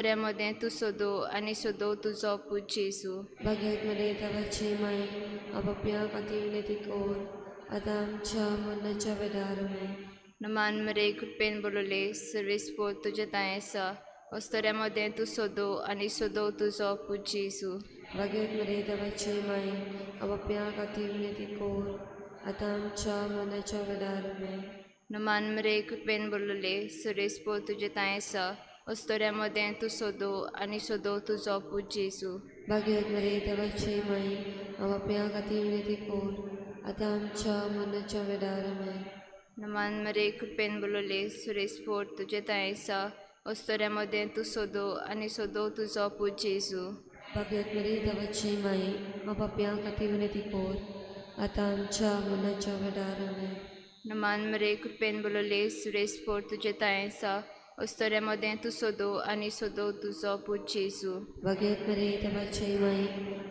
मदें तूं सोदो आनी सोदो तुजो पूत जेजू. भाग्यवत मरिये देवाची माय, आपापल्या खातीर विनंती कर, आतां आमच्या मरणाच्या वेळार आमेन. नमान मरे, कृपेन बोलले, सर्वेस्पोर तुजे तांय आसा. अस्तोऱ्या मदें तूं सोदो आनी सोदो तुजो पूत जेजू. भाग्यवत मरिये देवाची माय, आपापल्या खातीर विनंती कर, आतां आमच्या मरणाच्या वेळार आमेन. नमान मरे, कृपेन बोलले, सर्वेस्पोर तुजे तांय आसा. अस्तोऱ्या मदें तूं सोदो आनी सोदो तुजो पूत जेजू. भाग्यवत मरिये देवाची माय, आपापल्या खातीर विनंती कर, आतां आमच्या मरणाच्या वेळार आमेन. नमान मरे, कृपेन बोलले, सर्वेस्पोर तुजे तांय आसा. अस्तोऱ्या मदें तूं सोदो आनी सोदो तुजो पूत जेजू. भाग्यवत मरिये देवाची माय, आपापल्या खातीर विनंती कर, आतां आमच्या मरणाच्या वेळार आमेन. नमान मरे, कृपेन बोलले, सर्वेस्पोर तुजे तांय आसा. अस्तोऱ्या मदें तूं सोदो आनी सोदो तुजो पूत जेजू. भाग्यवत मरिये देवाची माय,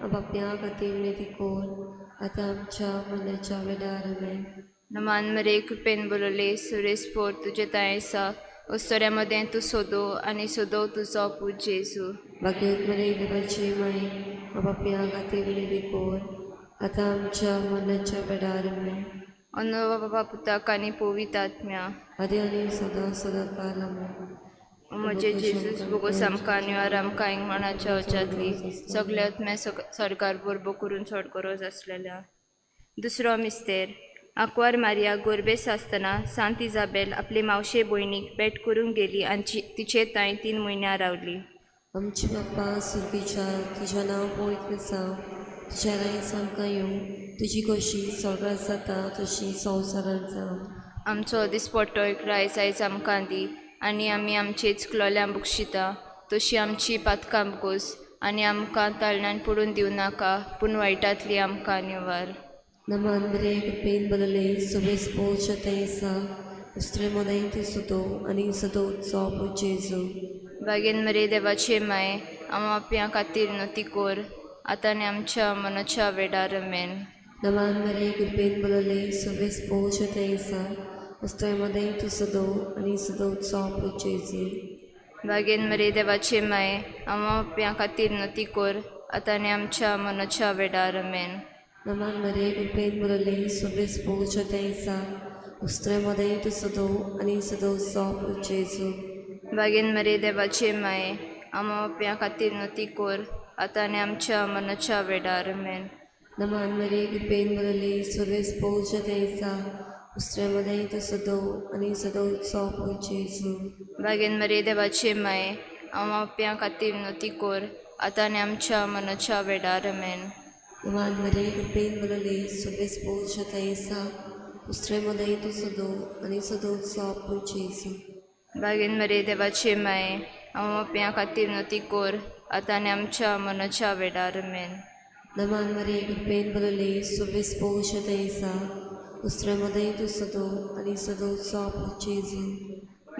आपापल्या खातीर विनंती कर, आतां आमच्या मरणाच्या वेळार आमेन. नमान मरे, कृपेन बोलले, सर्वेस्पोर तुजे तांय आसा. अस्तोऱ्या मदें तूं सोदो आनी सोदो तुजो पूत जेजू. भाग्यवत मरिये देवाची माय, आपापल्या खातीर विनंती कर, आतां आमच्या मरणाच्या वेळार आमेन. अनु बाबा पुताक आनी पवित्र आत्म्या. आदी आनी सदां सदां काल आमेन. म्हजे जेजूस बोगोस आमकां आनी आमकां इंगमणाच्या वचातली सगल्या आत्म्या सरकार बरोबर करून चड गरज आसलेल्या. दुसरो मिस्तेर. आंकवार मारिया गोरबेस आसतना सांत इजाबेल आपले मावशे भयणीक भेट करूंक गेली आनी तिचे तांय 3 म्हयन्यां रावली. आमचे बाप्पा सुर्गीच्या, तुजें नांव पवित्र जावं, तुजें रायस आमकां येवं, तुजी खोशी स्वर्गात जाता तशी संवसारांत जावं. आमचो दिसपट्टो रायस आयज आमकां दी आनी आमी आमचेच क्लोल्या बक्षिता तशी आमची पातकां गोस आनी आमकां ताळण्यान पडून दिवं नाका पूण वायटांतली आमकां निवार. नमान मरिये, कृपेन भरले, सुबेस आसा, स्त्री मदें तूं सदो आनी सदो उत्सव जेजू. बागेन मरे देवाचे माय, आमी खातीर नती कोर, आतां आनी आमच्या मनाच्या वेळार आमेन. नमान मरिये, कृपेन भरले, सुबेस आसा, स्त्री मदें तूं सदो आनी सदो उत्सव जेजू. बागेन मरे देवाचे माय, आमी खातीर नती कोर, आतां आनी आमच्या मनाच्या वेळार आमेन. नमान मरिये, कृपेन भरले, सुबेस आसा, स्त्री मदें तूं सदो आनी सदो उत्सव जेजू. बागेन मरे देवाचे माय, आमी खातीर नती कोर, आतां आनी आमच्या मनाच्या वेळार आमेन. नमान मरिये, कृपेन भरले, सुबेस आसा, स्त्री मदें तूं सदो आनी सदो उत्सव जेजू. बागेन मरे देवाचे माय, आमी खातीर नती कोर, आतां आनी आमच्या मनाच्या वेळार आमेन. नमान मरिये, कृपेन भरले, सुबेस आसा, स्त्री मदें तूं सदो आनी सदो उत्सव जेजू. बागेन मरे देवाचे माय, आमी खातीर नती कोर, आतां आनी आमच्या मनाच्या वेळार आमेन. नमान मरिये, कृपेन भरले, सुबेस आसा, स्त्री मदें तूं सदो आनी सदो उत्सव जेजू.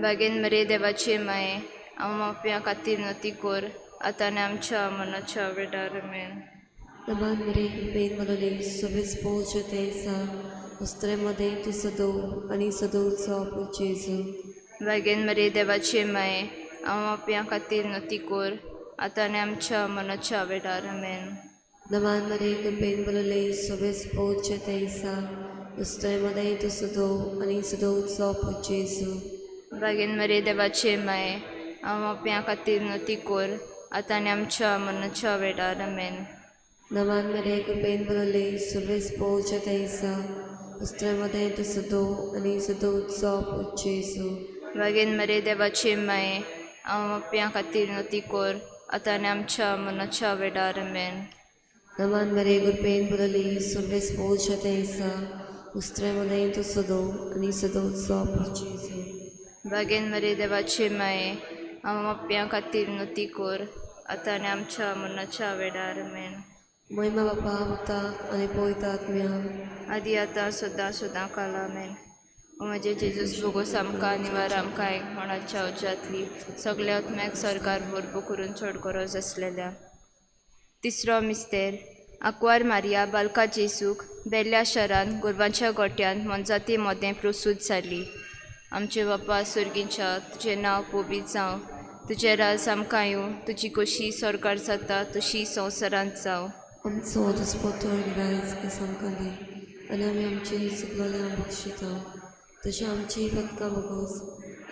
बागेन मरे देवाचे माय, आमी खातीर नती कोर, आतां आनी आमच्या मनाच्या वेळार आमेन. नमान मरिये, कृपेन भरले, सुबेस आसा, स्त्री मदें तूं सदो आनी सदो उत्सव जेजू. बागेन मरे देवाचे माय, आमी खातीर नती कोर, आतां आनी आमच्या मनाच्या वेळार आमेन. नमान मरिये, कृपेन भरले, सुबेस आसा, स्त्री मदें तूं सदो आनी सदो उत्सव जेजू. बागेन मरे देवाचे माय, आमी खातीर नती कोर, आतां आनी आमच्या मनाच्या वेळार आमेन. नमान मरिये, कृपेन भरले, सुबेस आसा, स्त्री मदें तूं सदो आनी सदो उत्सव जेजू. बागेन मरे देवाचे माय, आमी खातीर नती कोर, आतां आनी आमच्या मनाच्या वेळार आमेन. नमान मरिये, कृपेन भरले, सुबेस आसा, स्त्री मदें तूं सदो आनी सदो उत्सव जेजू. बागेन मरे देवाचे माय, आमी खातीर नती कोर, आतां आनी आमच्या मनाच्या वेळार आमेन. महिमा बापा पुताक आनी पवित्र आत्म्या. आदी आतां सदां सदां काल आमेन. ओ म्हजे जेजूस बोगोस आमकां निवार आमकां एक मणाच्या उज्यांतली सगल्या आत्म्याक सरकार बरोबर करून चड गरज आसलेल्या. तिसरो मिस्तेर. आंकवार मारिया बालका जेजूक बेल्ल्या शहरान गोरवांच्या गोट्यान मोनजाती मदें प्रसूत जाली. आमचे बापा सुर्गीच्या, तुजें नांव पवित्र जावं, तुजें राज आमकां येवं, तुजी खोशी सरकार जाता तशी संवसारांत जावं. आमचो दिसपट्टो रायस आयज आमकां दी आनी आमी आमची चुकलोल्या बक्षिता तशी आमची पदकां भोगोस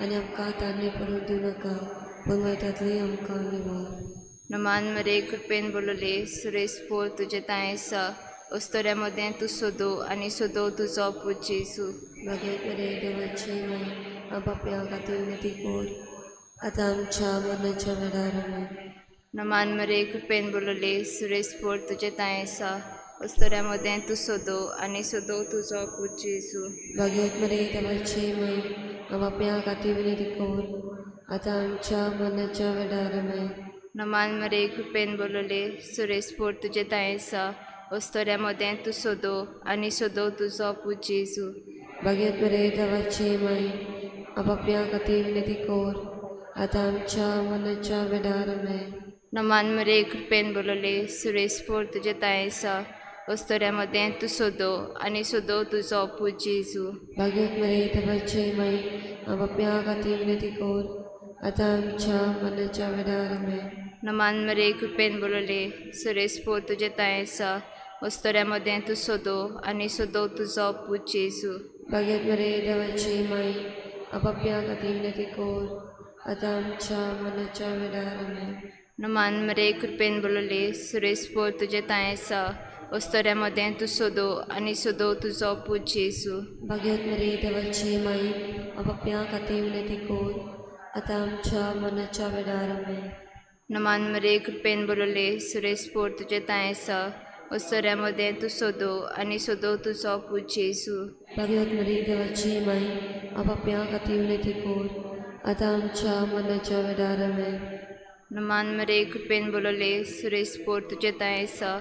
आनी आमकां तांणी पडून दिवं नाका पूण वायटांतली आमकां निवार. नमान मरे कृपेन बोलले सुरेश पोर तुजें तांय आसा, अस्तोऱ्या मदें तूं सोदो आनी सोदो तुजो पूत जेजू. भाग्यवत मरे देवाची माय आपापल्या खातीर विनंती कर आतां आमच्या मरणाच्या वेळार आमेन. नमान मरे कृपेन बोलले सुरेश पोर तुजें तांय आसा, अस्तोऱ्या मदें तूं सोदो आनी सोदो तुजो पूत जेजू. भाग्यवत मरे देवाची माय आपापल्या खातीर विनंती कर आतां आमच्या मरणाच्या वेळार आमेन. नमान मरे कृपेन बोलले सुरेश पोर तुजें तांय आसा, अस्तोऱ्या मदें तूं सोदो आनी सोदो तुजो पूत जेजू. भाग्यवत मरे देवाची माय आपापल्या खातीर विनंती कर आतां आमच्या मरणाच्या वेळार आमेन. नमान मरे कृपेन बोलले सुरेश पोर तुजें तांय आसा, अस्तोऱ्या मदें तूं सोदो आनी सोदो तुजो पूत जेजू. भाग्यवत मरे देवाची माय आपापल्या खातीर विनंती कर आतां आमच्या मरणाच्या वेळार आमेन. नमान मरे कृपेन बोलले सुरेश पोर तुजें तांय आसा, अस्तोऱ्या मदें तूं सोदो आनी सोदो तुजो पूत जेजू. भाग्यवत मरे देवाची माय आपापल्या खातीर विनंती कर आतां आमच्या मरणाच्या वेळार आमेन. नमान मरे कृपेन बोलले सुरेश पोर तुजें तांय आसा, अस्तोऱ्या मदें तूं सोदो आनी सोदो तुजो पूत जेजू. भाग्यवत मरे देवाची माय आपापल्या खातीर विनंती कर आतां आमच्या मरणाच्या वेळार आमेन. नमान मरे कृपेन बोलले सुरेश पोर तुजें तांय आसा, अस्तोऱ्या मदें तूं सोदो आनी सोदो तुजो पूत जेजू. भाग्यवत मरे देवाची माय आपापल्या खातीर विनंती कर आतां आमच्या मरणाच्या वेळार आमेन. नमान मरे कृपेन बोलले सुरेश पोर तुजें तांय आसा,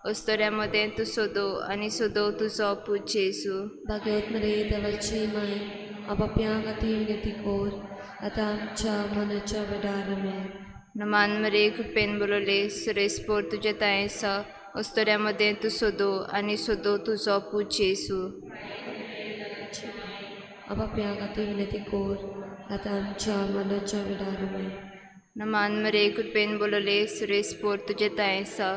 अस्तोऱ्या मदें तूं सोदो आनी सोदो तुजो पूत जेजू. भाग्यवत मरे देवाची माय आपापल्या खातीर विनंती कर आतां आमच्या मरणाच्या वेळार आमेन. नमान मरे कृपेन बोलले सुरेश पोर तुजें तांय आसा, अस्तोऱ्या मदें तूं सोदो आनी सोदो तुजो पूत जेजू. आपापल्या खातीर विनंती कर आतां आमच्या मरणाच्या वेळार आमेन. नमान मरे कृपेन बोलले सुरेश पोर तुजें तांय आसा,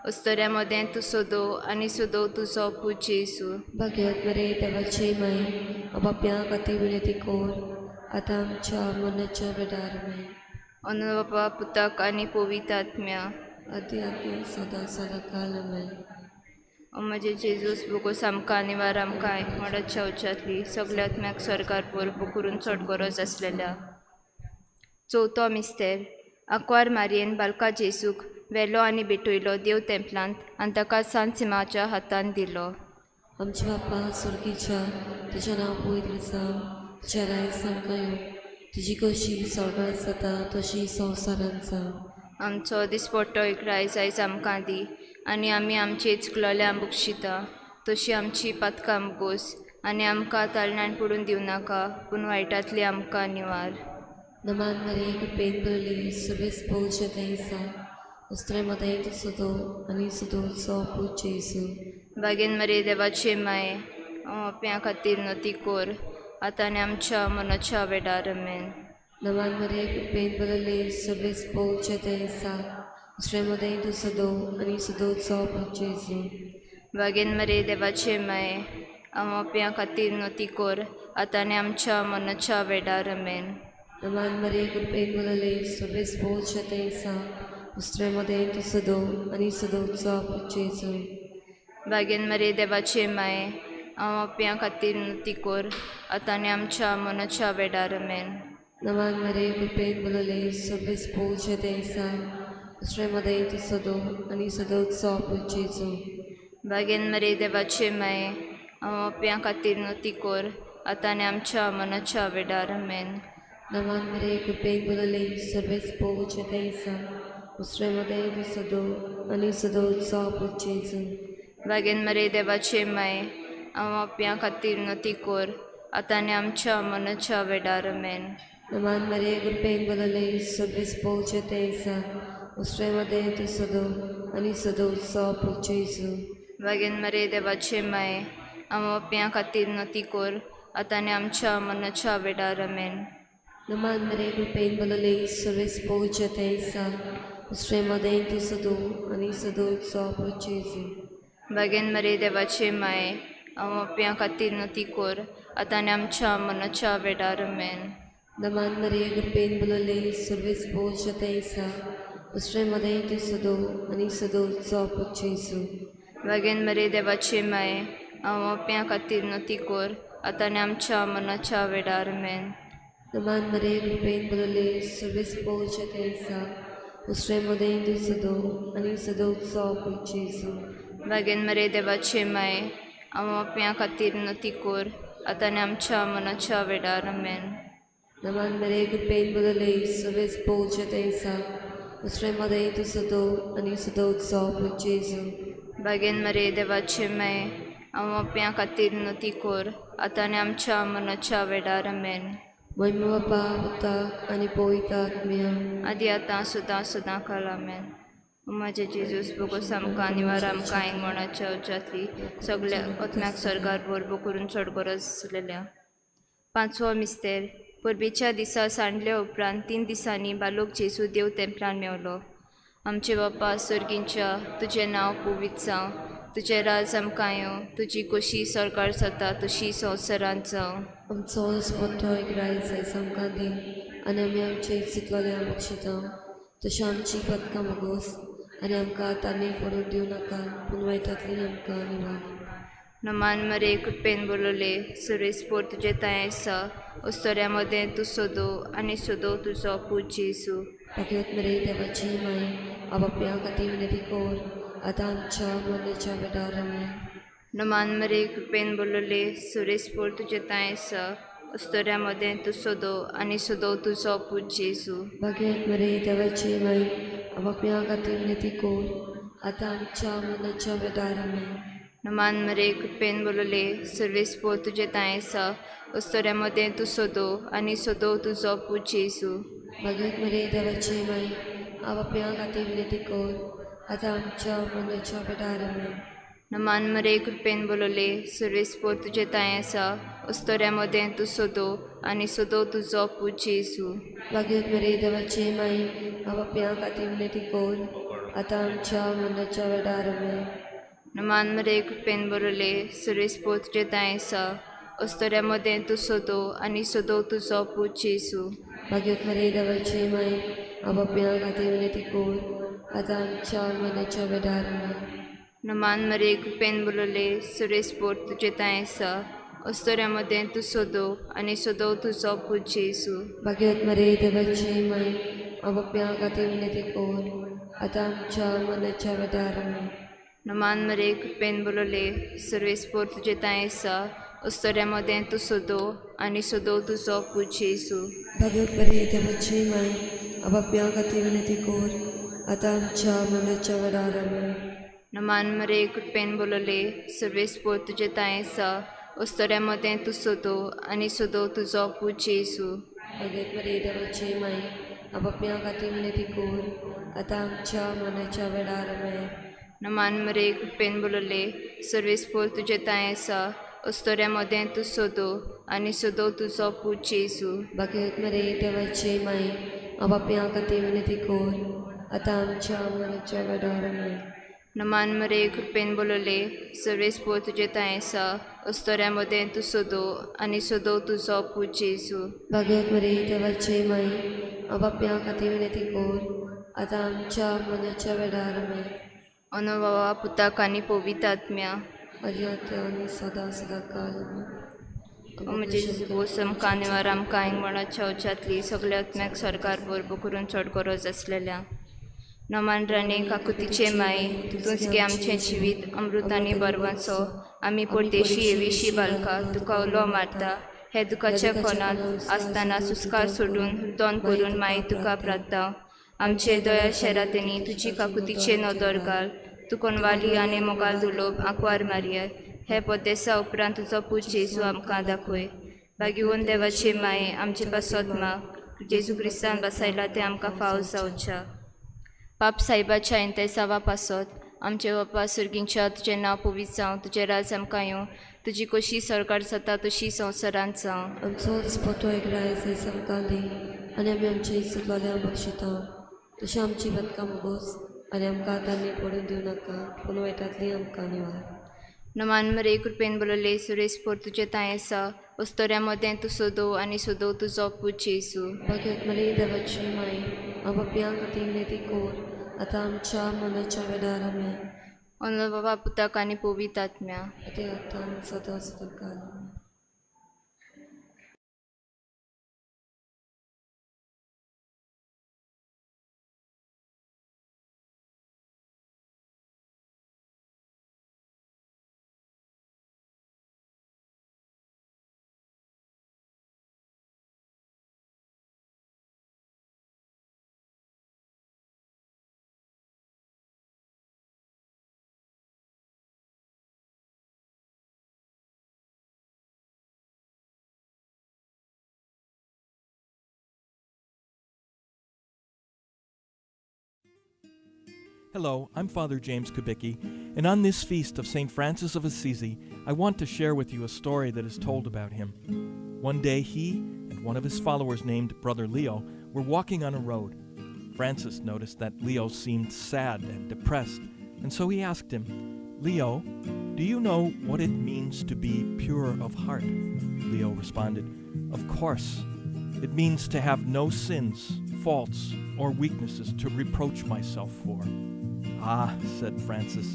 अस्तोऱ्या मदें तूं सोदो आनी सोदो तुजो पूत जेजू. भाग्यवत मरे देवाची माय आपापल्या खातीर विनंती कर आतां आमच्या मरणाच्या वेळार आमेन. अनुबापा पुताक आनी पवित्र आत्म्या आदी आदी सदां सदां काल आमेन. ओ म्हजे जेजूस बोगोस आमकां निवार आमकां मडतच्या उच्चातली सगल्या आत्म्याक सरकार पोरबो करून चड गरज आसलेल्या. चवथो मिस्तेर आंकवार मारयेन बालका जेजूक व्हेलो आनी भेटयलो देव तेंपलांत आनी ताका सांत सिमाच्या हातान दिलो. आमच्या बाप्पा स्वर्गीच्या तुजें नांव पवित्र जावं, तुजें राज आमकां येवं, तुजी कशी स्वर्गात जाता तशी संवसारांत जावं. आमचो दिसपट्टो एक रायस आयज आमकां दी आनी आमी आमची चुकलोल्या बक्षिता तशी आमची पातकां गोस आनी आमकां ताळणान पडून दिवं नाका पूण वायटांतली आमकां निवार. नमान मरे कृपेन भरली सुबेस पोवचे थंय उस्त्रे मदें तूं सदो आनी सदोचो पूत जेजू. बागेन मरे देवाचे माये प्या खातीर नती कोर आतां आनी आमच्या मनाच्या वेळार आमेन. नमान मरे कृपेन भरली सुबेस पोवचे थंय दुसरे मदें तूं सदो आनी सदोचो पूत जेजू. बागेन मरे देवाचे माये प्या खातीर नती कोर आतां आनी आमच्या मनाच्या वेळार आमेन. नमान मरे कृपेन भरली सुबेस पोवचे थंय दुसरे मदें तूं सदो आनी सदोचो पूत जेजू. बागेन मरे देवाचे माये प्या खातीर नती कोर आतां आनी आमच्या मनाच्या वेळार आमेन. नमान मरे कृपेन भरली सुबेस पोवचे थंय दुसरे मदें तूं सदो आनी सदोचो पूत जेजू. बागेन मरे देवाचे माये प्या खातीर नती कोर आतां आनी आमच्या मनाच्या वेळार आमेन. नमान मरे कृपेन भरली सर्वेस पोवचे थंय दुसरे मदें तूं सदो आनी सदोचो पूत जेजू. बागेन मरे देवाचे माये प्या खातीर नती कोर आतां आनी आमच्या मनाच्या वेळार आमेन. नमान मरे कृपेन भरली सर्वेस पोवचे थंय दुसरे मदें तूं सदो आनी सदोचो पूत जेजू. बागेन मरे देवाचे माये प्या खातीर नती कोर आतां आनी आमच्या मनाच्या वेळार आमेन. नमान मरे कृपेन बोलले सर्वेस पोवचे तेसा दुसरे मदें तूं सदो आनी सदोचो जेजू. बागेन मरे देवाचे माये, आमप्यां खातीर नती कोर, आतां आनी आमच्या मनाच्या वेळार. आमेन. नमान मरिये कृपेन बोलले सर्वेस पोवचे तेसा दुसरे मदें तूं सदो आनी सदोचो जेजू. बागेन मरे देवाचे माये, आमप्यां खातीर नती कोर, आतां आनी आमच्या मनाच्या वेळार. आमेन. नमान मरिये कृपेन बोलले सर्वेस पोवचे तेसा दुसरे मदें तूं सदो आनी सदोचो जेजू. बागेन मरे देवाचे माये, आमप्यां खातीर नती कोर, आतां आनी आमच्या मनाच्या वेळार. आमेन. नमान मरिये कृपेन बोलले सर्वेस पोवचे तेसा दुसरे मदें तूं सदो आनी सदोचो जेजू. बागेन मरे देवाचे माये, आमप्यां खातीर नती कोर, आतां आनी आमच्या मनाच्या वेळार. आमेन. महिमा बापा पुताक आनी पवित्र आत्म्या. आदी आतां सदां सदां काल. आमेन. म्हजे जेजूस बोगोस आमकां निवार, आमकां मरणाच्या उज्यांतली सगल्या आत्म्याक सर्गार बोरबो करून चड गरज आसलेल्या. पांचवो मिस्तेर. परबेच्या दिसा सांडल्या उपरांत 3 दिसांनी बालोक जेजू देव तेंपलान मेवलो. आमचे बापा सर्गींच्या, तुजें नांव पवित्र जावं, तुजें राज आमकां येवं, तुजी खोशी सरकार जाता तशी संवसारांत जावं. आमचो दिसपट्टो एक रायस आयज आमकां दी आनी आमी आमचे चुकलोले बक्षिता तशें आमची पदकां भोगोस आनी आमकां तांणी पडून दिवं नाका पूण वायटांतली आमकां निवार. नमान मरे कृपेन बोलले सुरेश पोर तुजें तांय आसा, अस्तोऱ्या मदें तूं सोदो आनी सोदो तुजो पूत जेजू. भाग्यवत मरे देवाची माय, आपापल्या खातीर विनंती कर आतां आमच्या मरणाच्या वेळार. आमेन. नमान मरे कृपेन बोलले सुरेश पोर तुजें तांय आसा, अस्तोऱ्या मदें तूं सोदो आनी सोदो तुजो पूत जेजू. भाग्यवत मरे देवाची माय, आपापल्या खातीर विनंती कर आतां आमच्या मरणाच्या वेळार. आमेन. नमान मरे कृपेन बोलले सर्वेस पोर तुजें तांय आसा, अस्तोऱ्या मदें तूं सोदो आनी सोदो तुजो पूत जेजू. भाग्यवत मरे देवाची माय, आपापल्या खातीर विनंती कर आतां आमच्या मरणाच्या वेळार. आमेन. नमान मरे कृपेन बोलले सर्वेस पोर तुजें तांय आसा, अस्तोऱ्या मदें तूं सोदो आनी सोदो तुजो पूत जेजू. भाग्यवत मरे देवाची माय, आपापल्या खातीर विनंती कर आतां आमच्या मरणाच्या वेळार. आमेन. नमान मरे कृपेन बोलले सर्वेस पोर तुजें तांय आसा, अस्तोऱ्या मदें तूं सोदो आनी सोदो तुजो पूत जेजू. भाग्यवत मरे देवाची माय, आपापल्या खातीर विनंती कर आतां आमच्या मरणाच्या वेळार. आमेन. नमान मरे कृपेन बोलले सर्वेस पोर तुजें तांय आसा, अस्तोऱ्या मदें तूं सोदो आनी सोदो तुजो पूत जेजू. भाग्यवत मरे देवाची माय, आपापल्या खातीर विनंती कर आतां आमच्या मरणाच्या वेळार. आमेन. नमान मरे कृपेन बोलले सर्वेस पोर तुजें तांय आसा, अस्तोऱ्या मदें तूं सोदो आनी सोदो तुजो पूत जेजू. भाग्यवत मरे देवाची माय, आपापल्या खातीर विनंती कर आतां आमच्या मरणाच्या वेळार. आमेन. नमान मरे कृपेन बोलले सर्वेस पोर तुजें तांय आसा, अस्तोऱ्या मदें तूं सोदो आनी सोदो तुजो पूत जेजू. भाग्यवत मरे देवाची माय, आपापल्या खातीर विनंती कर आतां आमच्या मरणाच्या वेळार. आमेन. नमान मरे कृपेन बोलले सर्वेस पोर तुजें तांय आसा, अस्तोऱ्या मदें तूं सोदो आनी सोदो तुजो पूत जेजू. भाग्यवत मरे देवाची माय, आपापल्या खातीर विनंती कर आतां आमच्या मरणाच्या वेळार. आमेन. नमान मरे कृपेन बोलले सर्वेस पोर तुजें तांय आसा, अस्तोऱ्या मदें तूं सोदो आनी सोदो तुजो पूत जेजू. भाग्यवत मरे देवाची माय, आपापल्या खातीर विनंती कर आतां आमच्या मरणाच्या वेळार. आमेन. अनुभवा पुताक आनी पवित्र आत्म्या. आनी आतां आनी सदां सदां काल. आमेन. म्हजे जेजू आमकां निवार, आमकां मरणाच्या उज्यांतली सगल्या आत्म्याक सरकार बोरबो करून चड गरज आसलेल्या. नमान राणी काकुतीचे माई, तूंच गे आमचें जिवीत अमृत आनी बरवाचो. आमी परदेशी येविशी बालका तुका उलो मारता. हे दुखाच्या कोणांत आसतना सुस्कार सोडून दोन करून माई तुका प्रार्थना. आमचे दया शेरातेनी तुजी काकुतीचे नदर घाल. तूं कोणवाली आनी मोगाल दुलोब आंकवार मारये. हे पद्देसा उपरांत तुजो पूत जेजू आमकां दाखय. भाग्यवंत देवाचे माये, आमचे पासत माग. जेजू क्रिस्तान बसायला तें आमकां फाव जावच्या. पाप सायबाच्या इंतेसावा पासत आमचे बापा सुर्गींच्या तुजें नांव पवित्र जावं, तुजें राज आमकां येवं, तुजी कशी सरकार जाता तशी संवसारांत जावं. आमचो दिसपटो एक रायस आयज आमकां दी आनी आमी आमची चुकलोल्या बक्षिता तशी आमची बदकां बोगोस आनी आमकां तांणी पडून दिवं नाका पूण वायटांतली आमकां निवार. नमान मरे कृपेन बरले सुरेश पोर तुजें तांय आसा, अस्तोऱ्या मदें तूं सोदो आनी सोदो तुजो पूत जेजू. भाग्यवत मरे देवाची माई आपापया खातीर विनंती कोर आतां आमच्या मनाच्या वेळार आमी. अनलो बाबा पुताक आनी पवित्र आत्म्या. आतां आतां सदां सदां काल. Hello, I'm Father James Kubicki, and on this feast of St. Francis of Assisi, I want to share with you a story that is told about him. One day he and one of his followers named Brother Leo were walking on a road. Francis noticed that Leo seemed sad and depressed, and so he asked him, "Leo, do you know what it means to be pure of heart?" Leo responded, "Of course. It means to have no sins, faults, or weaknesses to reproach myself for." "Ah," said Francis,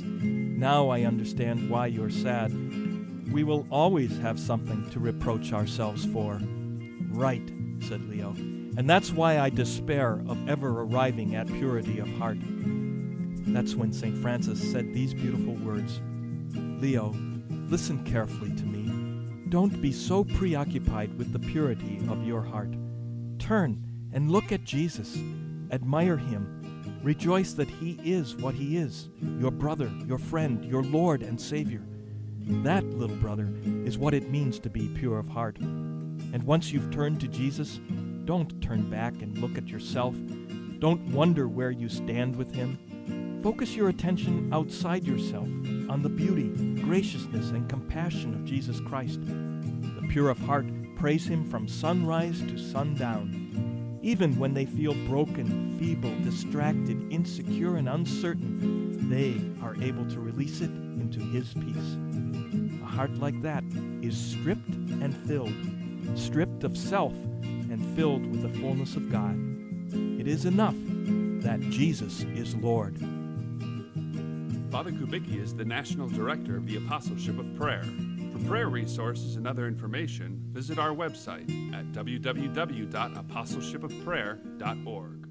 "now I understand why you're sad. We will always have something to reproach ourselves for." "Right," said Leo, "and that's why I despair of ever arriving at purity of heart." That's when St. Francis said these beautiful words, "Leo, listen carefully to me. Don't be so preoccupied with the purity of your heart. Turn and look at Jesus. Admire him. Rejoice that he is what he is, your brother, your friend, your Lord and Savior. That, little brother, is what it means to be pure of heart. And once you've turned to Jesus, don't turn back and look at yourself. Don't wonder where you stand with him. Focus your attention outside yourself on the beauty, graciousness, and compassion of Jesus Christ. The pure of heart praise him from sunrise to sundown. Even when they feel broken, feeble, distracted, insecure, and uncertain, they are able to release it into his peace. A heart like that is stripped and filled, stripped of self and filled with the fullness of God. It is enough that Jesus is Lord. Father Kubicki is the National Director of the Apostleship of Prayer. For prayer resources and other information, visit our website at www.apostleshipofprayer.org.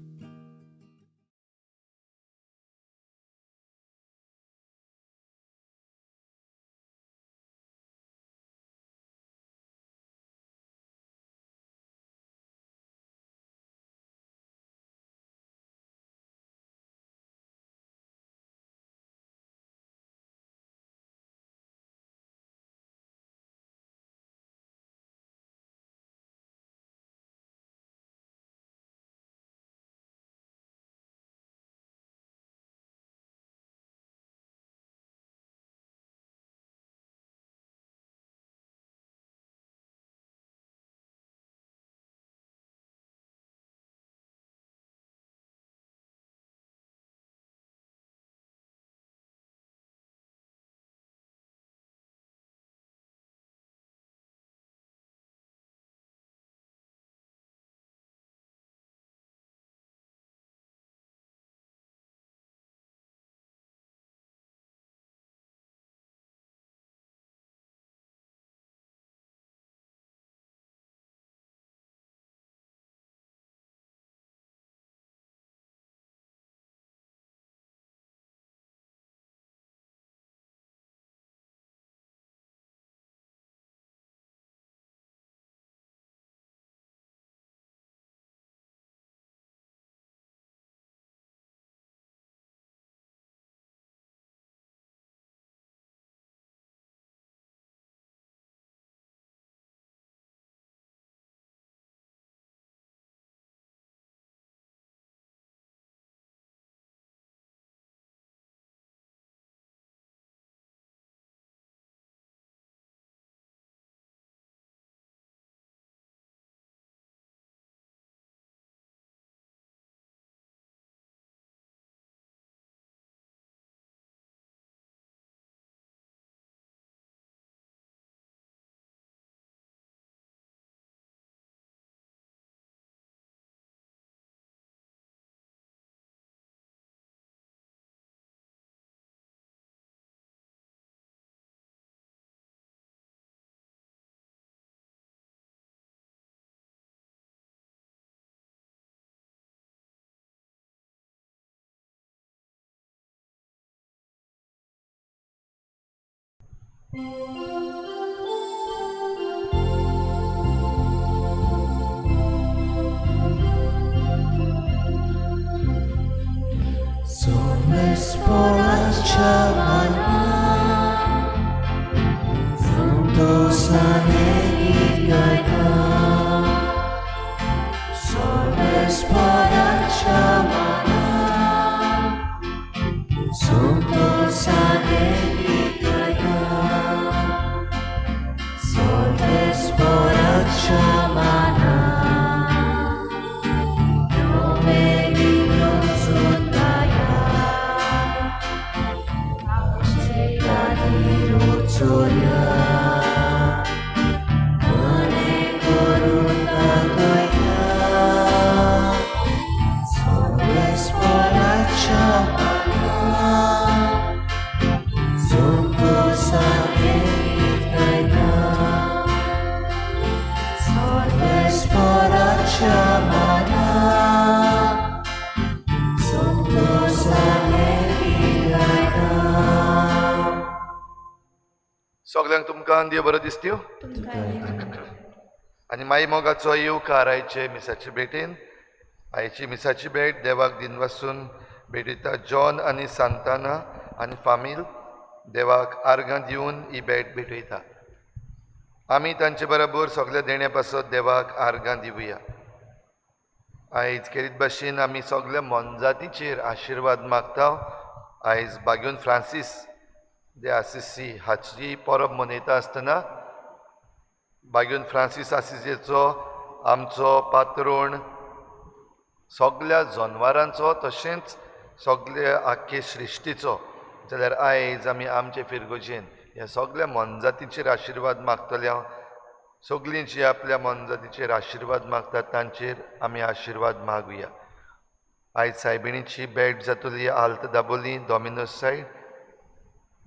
सगल्यांक तुमकां देव बरो दिसत्यो आनी माई मोगाचो येवकार आयचे मिसाचे भेटेन. आयची मिसाची भेट देवाक दिनवासून भेटयता जॉन आनी सांताना आनी फामील देवाक आर्गां दिवन ही भेट भेटयता. आमी तांचे बरोबर सगल्या देण्या पासत देवाक आर्गां दिवया. आयज खेरीत भाशेन आमी सगल्या मोनजातीचेर आशिर्वाद मागता. आयज बाग्यून फ्रांसीस दे आसिसी हाची परब मनयता आसतना बाग्यून फ्रांसीस आसिसीचो आमचो पात्रोण सगल्या जनवारांचो तशेंच सगल्या आख्खे सृश्टीचो, जाल्यार आयज आमी आमचे फिरगोजेन ह्या सगल्या मोनजातीचेर आशिर्वाद मागतले. सगलीं जी आपल्या मोनजातीचेर आशिर्वाद मागतात तांचेर आमी आशिर्वाद मागुया. आयज सायबिणीची भेट जातली आल्त दाबोली डॉमिनोज सायड.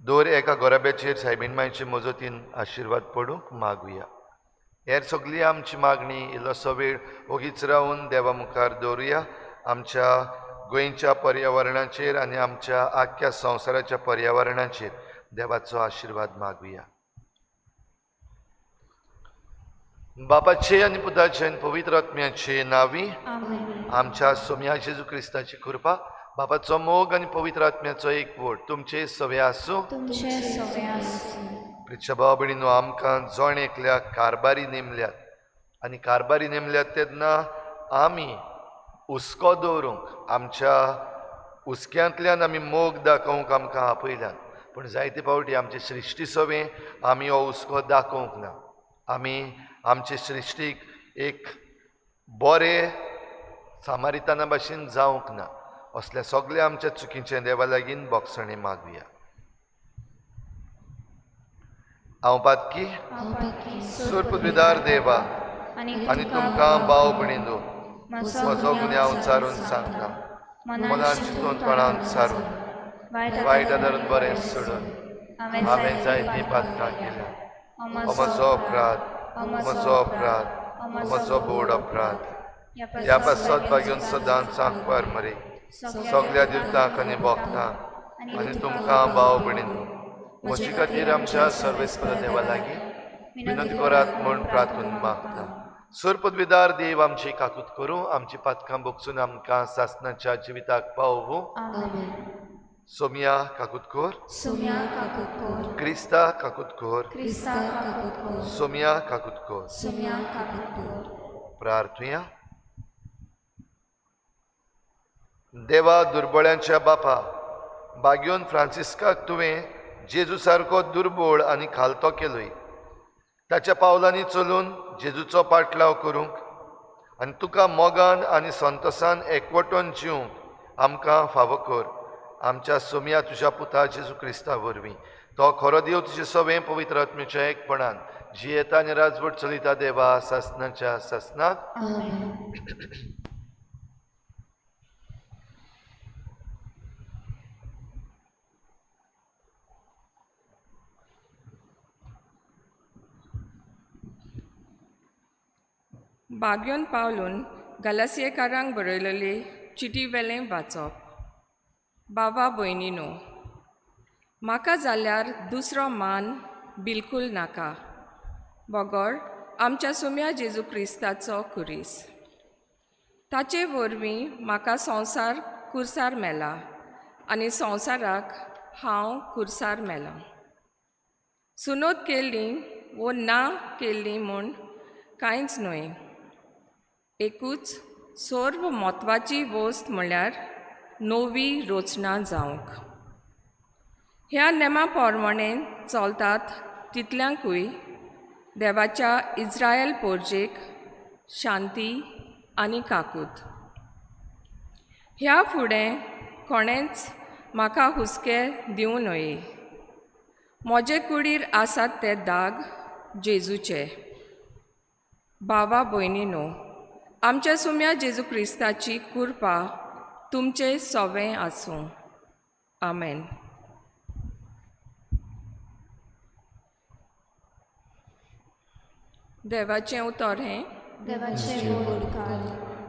दर एका गोराब्याचेर सायबीण मायचे मजतीन आशिर्वाद पडूंक मागुया. हेर सगली आमची मागणी इल्लोसो वेळ ओगीच रावन देवा मुखार दवरुया. आमच्या गोंयच्या पर्यावरणाचेर आनी आमच्या आख्ख्या संवसाराच्या पर्यावरणाचेर देवाचो आशिर्वाद मागुया. बापाचे आनी पुताचे आनी पवित्र आत्म्याचे नांवी आमच्या सोम्या जेजू क्रिस्ताची कृपा, बापाचो मोग आनी पवित्र आत्म्याचो एकवट तुमचे सवे आसूं. प्रिच्या भाव भयणीनो, आमकां जण एकल्याक कारबारी नेमल्यात आनी कारबारी नेमल्यात तेन्ना आमी हुस्को दवरूंक, आमच्या हुस्क्यांतल्यान आमी मोग दाखोवंक आमकां आपयल्यात. पूण जायते फावटी आमचे सृश्टी सवें आमी हो हुस्को दाखोवंक ना. आमी आमचे सृश्टीक एक बरें सामारिताना भाशेन जावंक ना. असल्या सगल्या आमच्या चुकीचें देवा लागीं बोगसणें मागुया. हांव पातकी सुरपुदविदार देवा आनी तुमकां भाव भयणीनो म्हजो गुन्यांव सारून सांगता. मनान चिंतून तोंडान सारून वायट आदारून बरें सोडून हांवें जायतीं पातकां केल्या. म्हजो अपराध, म्हजो अपराध, म्हजो बोड अपराध. ह्या पासत बागेवन सदांच सांगपार मरे सगल्या दिवतांक आनी भोगतांक आनी तुमकां भाव भयणीनो म्हजे खातीर आमच्या सर्वेस्पर देवा लागीं विनंती करात म्हूण प्रार्थून मागता. सुरपदविदार देव आमची काकूत करूं, आमची पातकां बोगसून आमकां सासनाच्या जिविताक पावोवं. सोमिया काकूत कर, क्रिस्ता काकूत कर, सोमिया काकूत कर. प्रार्थुया. देवा दुर्बळ्यांच्या बापा, बाग्योन फ्रांसिस्काक तुवें जेजू सारको दुर्बळ आनी खालतो केलोय. ताच्या पावलांनी चलून जेजूचो पाटलाव करूंक आनी तुका मोगान आनी संतोसान एकवटून जिवंक आमकां फावो कर. आमच्या सोमया तुज्या पुता जेजू क्रिस्ता वरवीं तो खरो देव तुजे सवें पवित्र आत्म्याच्या एकपणान जियेता आनी राजवट चलयता देवा सासनाच्या सासनाक. बाग्योन पावलून गलासियेकारांक बरयलेली चिटी वेलें वाचप. बाबा भयणीनो, म्हाका जाल्यार दुसरो मान बिलकूल नाका, बगर आमच्या सुम्या जेजू क्रिस्ताचो कुरीस। ताचे वरवीं म्हाका संवसार कुर्सार मेला आनी संवसाराक हांव कुर्सार मेला। सुनोत केल्ली वो ना केल्ली म्हूण कांयच न्हय, एकूच सर्व म्हत्वाची वस्त म्हळ्यार नवी रचना जावंक। ह्या नेमा प्रमाणे चलतात तितल्यांकूय देवाच्या इज्रायल पोरजेक शांती आनी काकूत। ह्या फुडें कोणेंच म्हाका हुस्के दिवं नये। म्हजे कुडीर आसात ते दाग जेजूचे। भावा भयणीनो, आमच्या सुम्या जेजू क्रिस्ताची कृपा तुमचे सवें आसूं। आमेन। देवाचें उतर हें।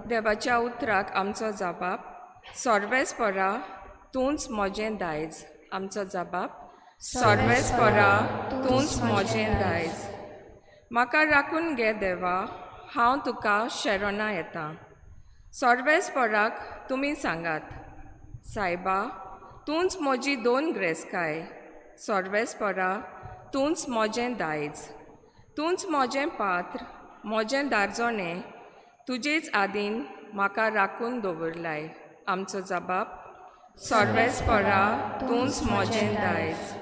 देवाच्या उतराक आमचो जबाब सर्वेस्परा तूंच म्हजें दायज। आमचो जबाब सर्वेस्परा तूंच म्हजें दायज। म्हाका राखून घे देवा, हांव तुका शरणा येता। सर्वेस्पराक तुमी सांगात, सायबा तूंच म्हजी दोन ग्रेसकाय। सर्वेस्परा तूंच म्हजें दायज, तूंच म्हजें पात्र, म्हजें दारजोणें, तुजेच आदीन म्हाका राखून दवरलाय। आमचो जबाब सर्वेस्परा तूंच म्हजें दायज।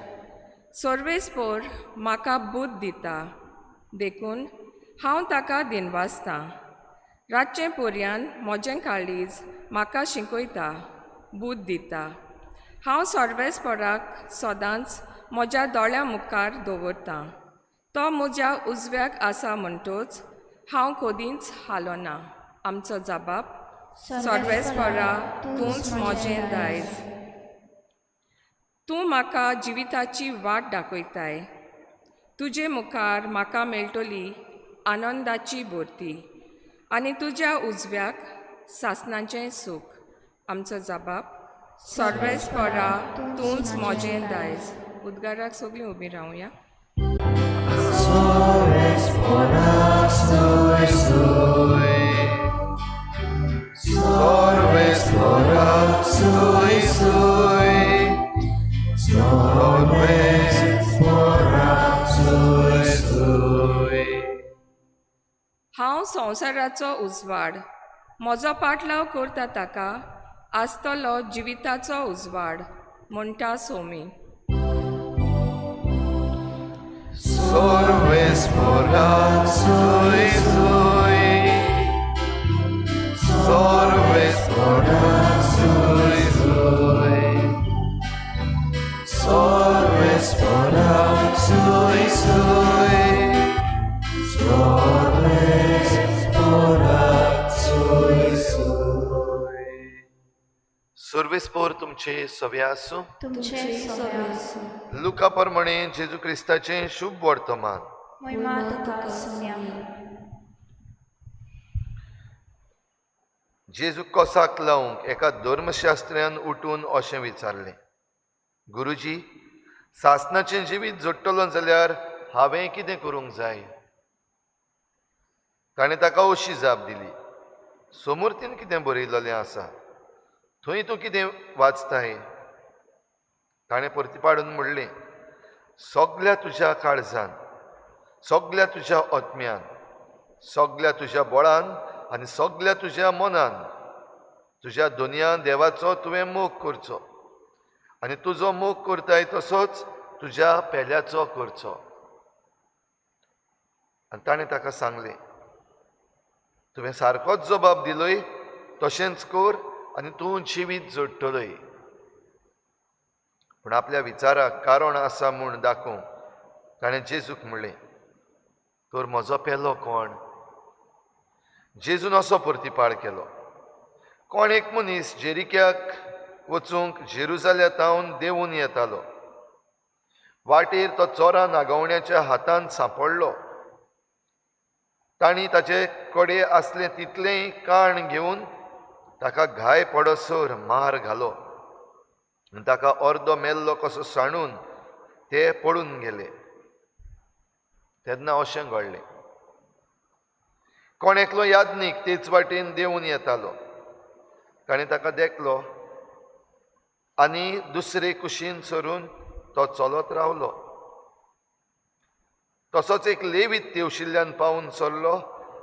सर्वेस्पर म्हाका बुद्द दिता, देखून हांव ताका दिनवासतां। रातचें पोरयान म्हजें काळीज म्हाका शिकयता, बुद्द दिता। हांव सर्वेस्पराक सदांच म्हज्या दोळ्यां मुखार दवरतां। तो म्हज्या उजव्याक आसा म्हणटच हांव कदींच हालोना। आमचो जबाब सर्वेस्परा तूंच म्हजें दायज। तूं म्हाका जिविताची वाट दाखयताय। तुजे मुखार म्हाका मेळटली आनंदाची भरती आनी तुज्या उजव्याक सासणाचें सूख। आमचो जबाब सर्वेस्परा तूंच म्हजें दायज। उद्गाराक सगळीं उबीं रावया। हांव संवसाराचो उजवाड, म्हजो पाटलाव करता ताका आसतलो जिविताचो उजवाड म्हणटा सोमी। सर्वेस्पोर तुमचे सवे आसूं। लुका प्रमाणे जेजू क्रिस्ताचें शुभ वर्तमान। जेजू कोसाक लावंक एका धर्मशास्त्र्यान उठून अशें विचारलें, गुरुजी, सासणाचें जिवीत जोडटलो जाल्यार हांवें कितें करूंक जाय? ताणें ताका अशी जाप दिली, सोमुर्तीन कितें बरयलेलें आसा, थंय तूं कितें वाचताय? ताणें परती पाडून म्हणलें, सगल्या तुज्या काळजान, सगल्या तुज्या आत्म्यान, सगल्या तुज्या बळान आनी सगल्या तुज्या मनान तुज्या दोनया देवाचो तुवें मोग करचो आनी तुजो मोग करताय तसोच तुज्या पेल्याचो करचो। आनी ताणें ताका सांगलें, तुवें सारकोच जबाब दिलोय, तशेंच कर आनी तूं जिवीत जोडटलोय। पूण आपल्या विचाराक कारण आसा म्हूण दाखोवंक ताणें जेजूक म्हणलें, तर म्हजो पेलो कोण? जेजून असो प्रतिपाळ केलो, कोण एक मनीस जेरिक्याक वचूंक जेरुजाल्या तावन देंवून येतालो। वाटेर तो चोरां नागवण्याच्या हातान सांपडलो। तांणी ताचे कडेन आसलें तितलेंय काण घेवन ताका घाय पडसर मार घालो आनी ताका अर्दो मेल्लो कसो सांडून ते पडून गेले। तेन्ना अशें घडलें, कोण एकलो याज्ञीक तेच वाटेन देंवून येतालो. ताणें ताका देखलो आनी दुसरे कुशीन सरून तो चलत रावलो. तसोच एक लेवीत तेवशिल्ल्यान पावून सरलो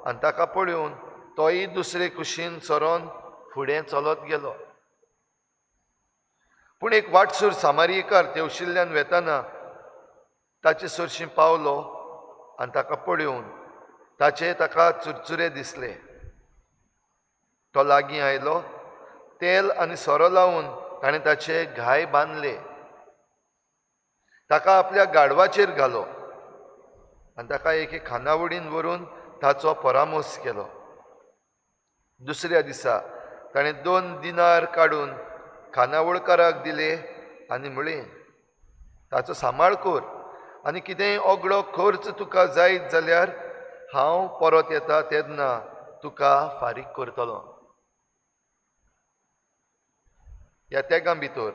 आनी ताका पळोवन तोय दुसरे कुशीन सरोन फुडें चलत गेलो. पूण एक वाटसूर सामारियेकार तेवशिल्ल्यान वेताना ताचे सरशीं पावलो आनी ताका पळोवन ताचे ताका चुरचुरे दिसले. तो लागीं आयलो, तेल आनी सोरो लावन ताणें ताचे घाय बांदले, ताका आपल्या गाडवाचेर घालो आनी ताका एके खानावडीन व्हरून ताचो परामोस केलो. दुसऱ्या दिसा ताणें 2 दिनार काडून खानावळकाराक दिले आनी म्हळें, ताचो सांबाळ कर आनी कितेंय ओगडो खर्च तुका जायत जाल्यार हांव परत येता तेन्ना तुका फारीक करतलो. ह्या तेगां भितर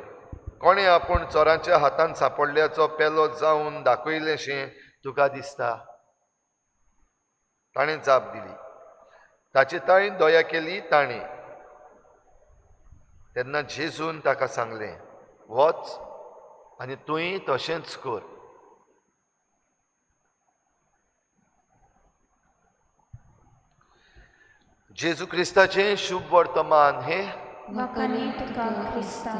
कोणें आपूण चोरांच्या हातान सांपडल्याचो पेलो जावन दाखयलेंशें तुका दिसता? ताणें जाप दिली, ताचे ताणें दया केली ताणें. तेन्ना जेजून ताका सांगलें, वच आनी तुंय तशेंच कर. जेजू क्रिस्ताचें शुभ वर्तमान हें. वाखाणी तुका क्रिस्ता.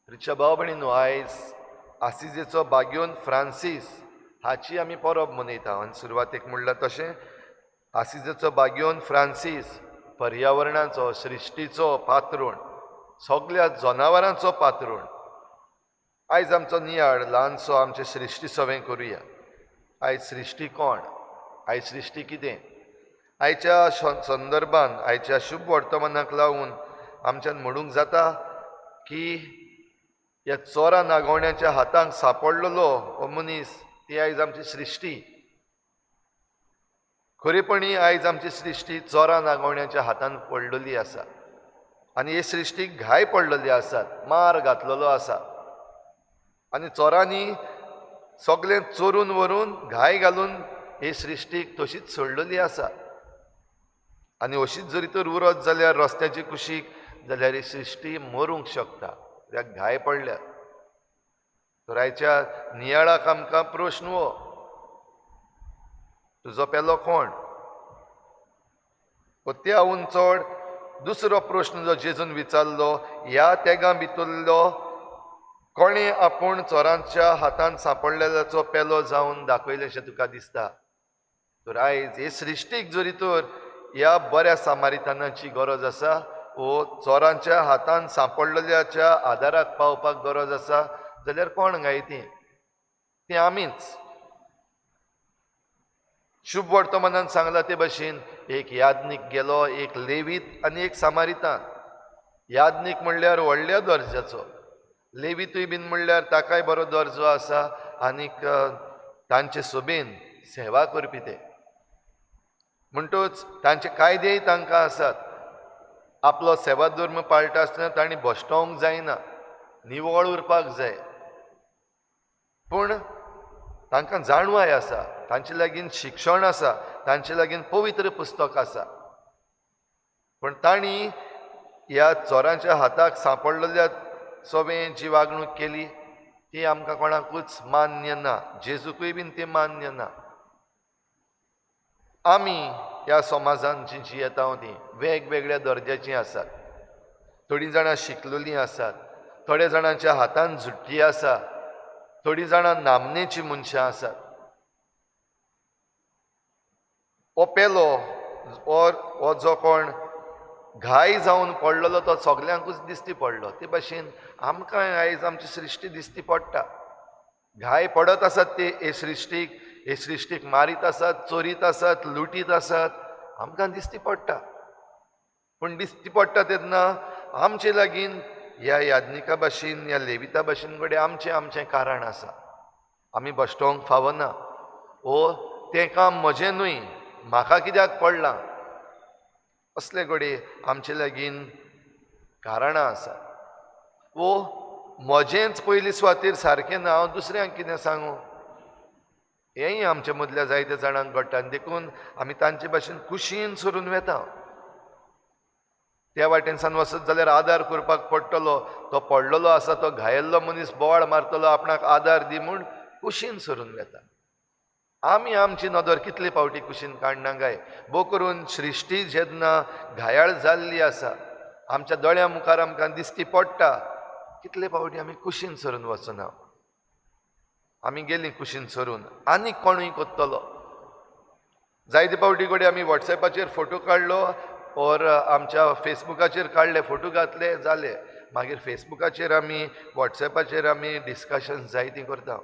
रिक्षा भाव भयणीनो, आयज आसिजेचो बाग्योन फ्रांसीस हाची आमी परब मनयता. आनी सुरवातेक म्हणलां तशें आसिजेचो बाग्योन फ्रांसीस पर्यावरणाचो, सृश्टीचो पात्रोण, सगल्या जनावरांचो पात्रोण. आयज आमचो नियाळ ल्हानसो आमचे सृश्टी सवें करुया. आयज सृश्टी कोण, आयज सृश्टी कितें, आयच्या संदर्भान, आयच्या शुभ वर्तमानाक लावन आमच्यान म्हणूंक जाता की ह्या चोरा नागोवण्याच्या हातांक सांपडलेलो हो मनीस, ती आयज आमची सृश्टी. खरेपणी आयज आमची सृश्टी चोरा नागोवण्याच्या हातान पडलेली आसा आनी हे सृश्टीक घाय पडलेले आसात, मार घातलेलो आसा आनी चोरांनी सगळें चोरून व्हरून घाय घालून हे सृश्टीक तशीच सोडलेली आसा. आनी अशीच जरी तर उरत जाल्यार रस्त्याचे कुशीक जाल्यार ही सृश्टी मरूंक शकता, कित्याक घाय पडल्यात. तर आयच्या नियाळाक आमकां प्रश्न हो, तुजो पेलो कोण? त्या चड दुसरो प्रश्न जो जेजून विचारलो, ह्या तेगां भितरलो कोणें आपूण चोरांच्या हातान सांपडलेल्याचो पेलो जावन दाखयलेशें तुका दिसता? तर आयज हे सृश्टीक जरी तर ह्या बऱ्या सामारितानाची गरज आसा, वो चोरांच्या हातान सांपडलेल्याच्या आदाराक पावपाक गरज आसा, जाल्यार कोण गाय ती? ती आमीच. शुभ वर्तमानान सांगला ते भशेन एक याज्ञीक गेलो, एक लेवीत आनी एक सामारितान. याज्ञीक म्हणल्यार व्हडल्या दर्जाचो, लेवीतूय बीन म्हणल्यार ताकाय बरो दर्जो आसा आनीक तांचे सोबेन सेवा करपी ते. म्हणटूच तांचे कायदेय तांकां आसात. आपलो सेवा धर्म पाळटा आसतना तांणी भश्टोवंक जायना, निवळ उरपाक जाय. पूण तांकां जाणवाय आसा, तांचे लागीं शिक्षण आसा, तांचे लागीं पवित्र पुस्तक आसा. पूण तांणी ह्या चोरांच्या हाताक सांपडलेल्या सवें जी वागणूक केली ती आमकां कोणाकूच मान्य ना, जेजूकूय बीन ती मान्य ना. आमी ह्या समाजान जी जियेता ती वेगवेगळ्या दर्जाचीं आसात. थोडीं जाणां शिकलेलीं आसात, थोड्या जाणांच्या हातान झुट्टी आसा, थोडीं जाणां नामनेचीं मनशां आसात. हो पेलो हो जो कोण घाय जावन पडलेलो तो सगल्यांकूच दिश्टी पडलो. ते भाशेन आमकां आयज आमची सृश्टी दिश्टी पडटा. घाय पडत आसात ते हे सृश्टीक, हे सृश्टीक मारीत आसात, चोरीत आसात, लुटीत आसात, आमकां दिश्टी पडटा. पूण दिश्टी पडटा तेन्ना आमचे लागीं ह्या याज्ञिका भाशेन, ह्या लेविता भाशेन कडेन आमचें आमचें कारण आसा. आमी भश्टोवंक फावना, ओ तें काम म्हजें न्हय, म्हाका कित्याक पडलां, असले कडेन आमचे लागीं कारणां आसात. वो म्हजेंच पयली सुवातेर सारकें ना, हांव दुसऱ्यांक कितें सांगूं? हेंय आमच्या मदल्या जायत्या जाणांक घडटा आनी देखून आमी तांचे भाशेन कुशीन सरून वेता. त्या वाटेनसान वचत जाल्यार आदार करपाक पडटलो, तो पडलेलो आसा, तो घायल्लो मनीस बोवाळ मारतलो आपणाक आदार दी म्हूण कुशीन सरून वेता. आमी आमची नदर कितले फावटी कुशीन काडना काय? भोव करून सृश्टी जेन्ना घायाळ जाल्ली आसा, आमच्या दोळ्यां मुखार आमकां दिश्टी पडटा, कितले फावटी आमी कुशीन सरून वचना. आमी गेलीं कुशीन सरून, आनी कोणूय कोत्तलो. जायते फावटी कडेन आमी वॉट्सएपाचेर फोटो काडलो ओर आमच्या फेसबुकाचेर काडले, फोटो घातले, जाले. मागीर फेसबुकाचेर आमी वॉट्सएपाचेर आमी डिस्कशन जायतीं करता.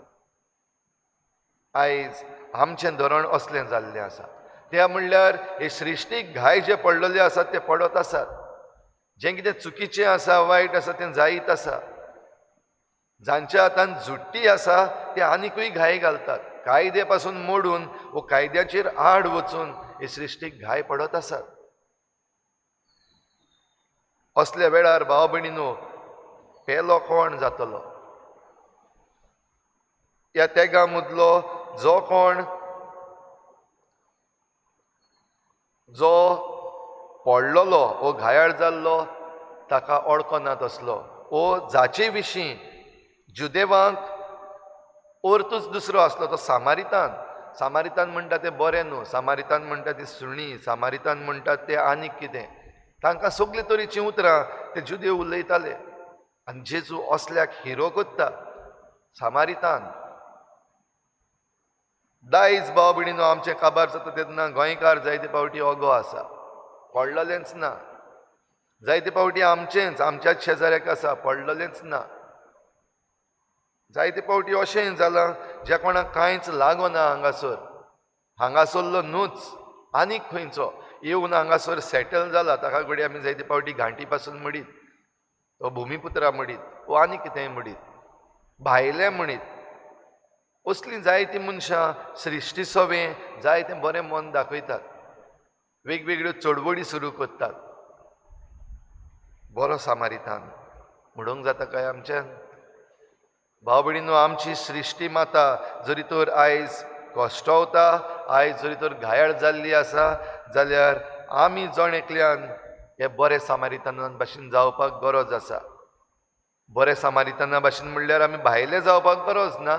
आयज आमचें धोरण असलें जाल्लें आसा. त्या म्हणल्यार हे सृश्टीक घाय जे पडलेले आसात ते पडत आसात, जें कितें चुकीचें आसा, वायट आसा तें जायत आसा. जांच्या हातान जुट्टी आसा ते आनिकूय घाय घालतात. कायदे पासून मोडून वो कायद्याचेर आड वचून हे सृश्टीक घाय पडत आसात. असल्या वेळार भाव भयणीनो, पेलो कोण जातलो? ह्या तेगा मदलो जो कोण जो पडलेलो वो घायाळ जाल्लो ताका ओळखना तसलो, वो जाचे विशीं जुदेवांक अर्तूच दुसरो आसलो तो सामारितान. सामारितान म्हणटा तें बरें न्हू, सामारितान म्हणटा ती सुणी, सामारितान म्हणटात तें आनीक कितें. तांकां सगळे तरेचीं उतरां ते जुदेव उलयताले. आनी जेजू असल्याक हिरो कोत्ता सामारितान. दायज भाव भयणीनो, आमचें काबार जाता तेन्ना गोंयकार जायते फावटी ओगो आसा, पडलेलेंच ना. जायते फावटी आमचेंच आमच्याच शेजाऱ्याक आसा, पडलेलेंच ना. जायते फावटी अशेंय जालां ज्या कोणाक कांयच लागना हांगासर, हांगासरलो न्हूच आनीक खंयचो येवन हांगासर सेटल जाला, ताका घडये आमी जायते फावटी घांटी पासून म्हणीत, तो भुमीपुत्रा म्हणीत, वो आनीक कितेंय म्हणीत, भायलें म्हणीत. असलीं जायतीं मनशां सृश्टी सवें जायतें बरें मन दाखयतात, वेगवेगळ्यो चळवळी सुरू करतात. बरो सामारितान म्हणूंक जाता काय आमच्यान? भाव भयणीनो, आमची सृश्टी माता जरी तर आयज कश्टवता, आयज जरी तर घायाळ जाल्ली आसा, जाल्यार आमी जण एकल्यान हे बरे सामारिताना भाशेन जावपाक गरज आसा. बरे सामारिताना भाशेन म्हणल्यार आमी भायले जावपाक गरज ना,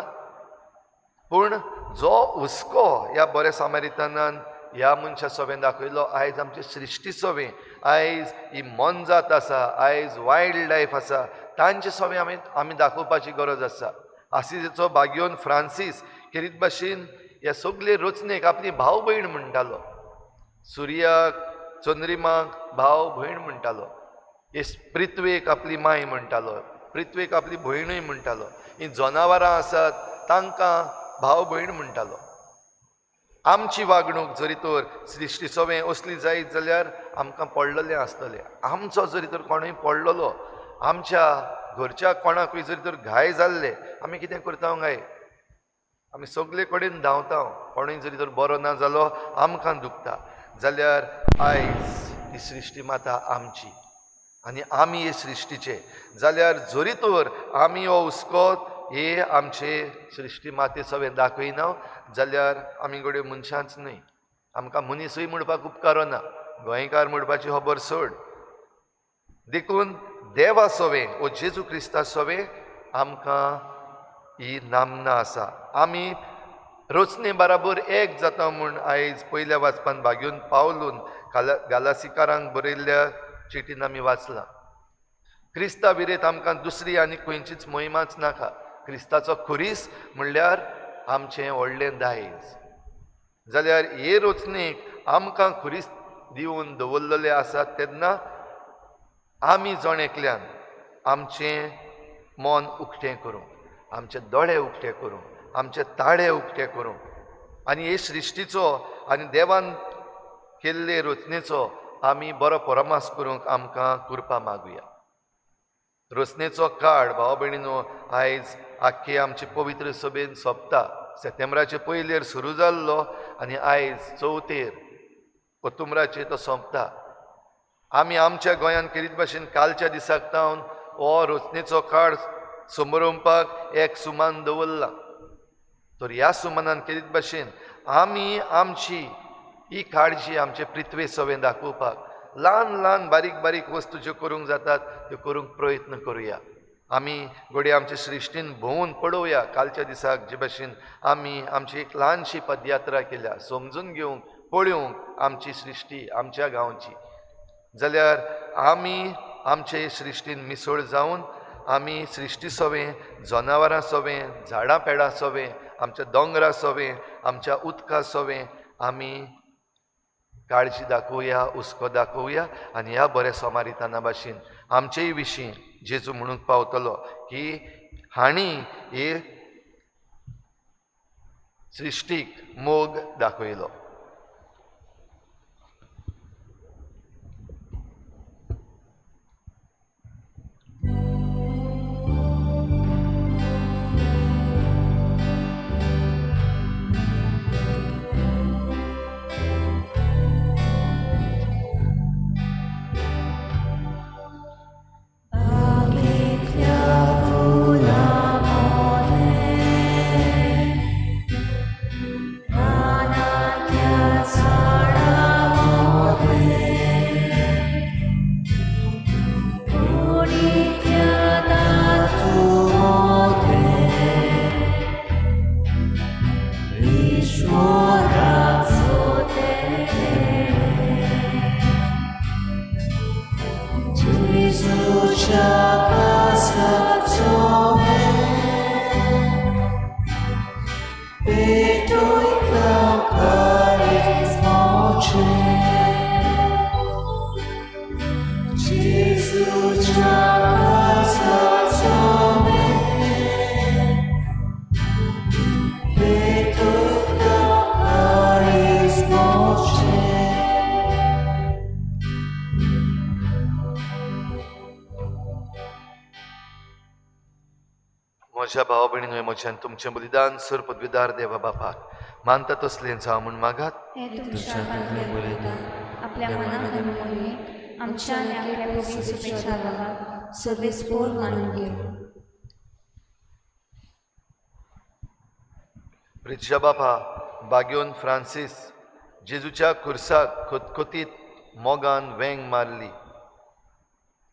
पूण जो हुस्को ह्या बऱ्या सामारितानान ह्या मनशा सवें दाखयलो, आयज आमचे सृश्टी सवें, आयज ही मोनजात आसा, आयज वायल्ड लायफ आसा, तांचे सवें आमी दाखोवपाची गरज आसा. आसिजेचो बागियोन फ्रांसीस खेरीत भाशेन ह्या सगळे रचनेक आपली भाव भयण म्हणटालो, सुर्याक चंद्रिमाक भाव भयण म्हणटालो, हे पृथ्वेक आपली माय म्हणटालो, पृथ्वेक आपली भयणूय म्हणटालो, ही जनावरां आसात तांकां भाव भयण म्हणटालो. आमची वागणूक जरी तर सृश्टी सवें असली जायत जाल्यार आमकां पडलेलें आसतलें. आमचो जरी तर कोणूय पडलेलो, आमच्या घरच्या कोणाकूय जरी तर घाय जाल्ले, आमी कितें करता गाय? आमी सगळे कडेन धांवता. कोणूय जरी तर बरो ना जालो आमकां दुखता. जाल्यार आयज ही सृश्टी माता आमची आनी आमी हे सृश्टीचे, जाल्यार जरी तर आमी हो हुस्को हे आमचे सृश्टी माते सवें दाखयना जाल्यार आमी घडये मनशांच न्हय, आमकां मनीसूय म्हणपाक उपकारना, गोंयकार म्हणपाची खबर सोड. देखून देवा सवें वो जेजू क्रिस्ता सवें आमकां ही नामना आसा. आमी रचने बराबर एक जाता म्हूण आयज पयल्या वाचपान भाग्योन पावलून गालासिकारांक बरयल्ल्या चिटीन आमी वाचलां. क्रिस्ता विरेत आमकां दुसरी आनी खंयचीच मोहिमाच नाका. क्रिस्ताचो खुरीस म्हणल्यार आमचें व्हडलें दायज. जाल्यार हे रचनेक आमकां खुरीस दिवन दवरलेले आसात तेन्ना आमी जण एकल्यान आमचें मन उक्तें करूंक, आमचे दोळे उक्ते करूंक, आमचे ताळे उक्ते करूंक आनी हे सृश्टीचो आनी देवान केल्ले रचनेचो आमी बरो परामर्श करूंक आमकां कृपा मागुया. रचनेचो काळ भाव भयणीनो आयज आख्खे आमचे पवित्र सभेन सोंपता. सप्टेंबराचे पयलेर सुरू जाल्लो आनी आयज चवथेर ऑक्टोबराचेर तो सोंपता. आमी आमच्या गोंयांत खेरीत भाशेन कालच्या दिसाक तावन हो रचनेचो काळ समरोवपाक एक सुमान दवरला. तर ह्या सुमानान केरीत भाशेन आमी आमची ही काळजी आमचे पृथ्वे सवें दाखोवपाक ल्हान ल्हान बारीक बारीक वस्तू ज्यो करूंक जातात त्यो करूंक प्रयत्न करुया. आमी घडये आमचे सृश्टीन भोंवून पळोवया. कालच्या दिसाक जे भाशेन आमी आमची एक ल्हानशी पदयात्रा केल्या समजून घेवंक पळोवंक आमची सृश्टी आमच्या गांवची, जाल्यार आमी आमचे सृश्टीन मिसळ जावन आमी सृश्टी सवें, जनावरां सवें, झाडां पेडां सवें, आमच्या दोंगरा सवें, आमच्या उदका सवें आमी काळजी दाखोवया, हुस्को दाखोवया. आनी ह्या बऱ्या समारिताना भाशेन आमचेय विशीं जेजू म्हणूंक पावतलो की हांणी हे सृश्टीक मोग दाखयलो. म्हज्या भावा भयणीन म्हज्यान तुमचें बलिदान सर पदवीदार देवा बापाक मानता तसलें जावं म्हूण मागात. आपल्या मनाक आमच्या आनी आपल्या पवित्र भावाक सर्वेस्पोर मानून घेवं. प्रितच्या बापा, बाग्योन फ्रांसीस जेजूच्या खुर्साक खतखतीत मोगान वेंग मारली.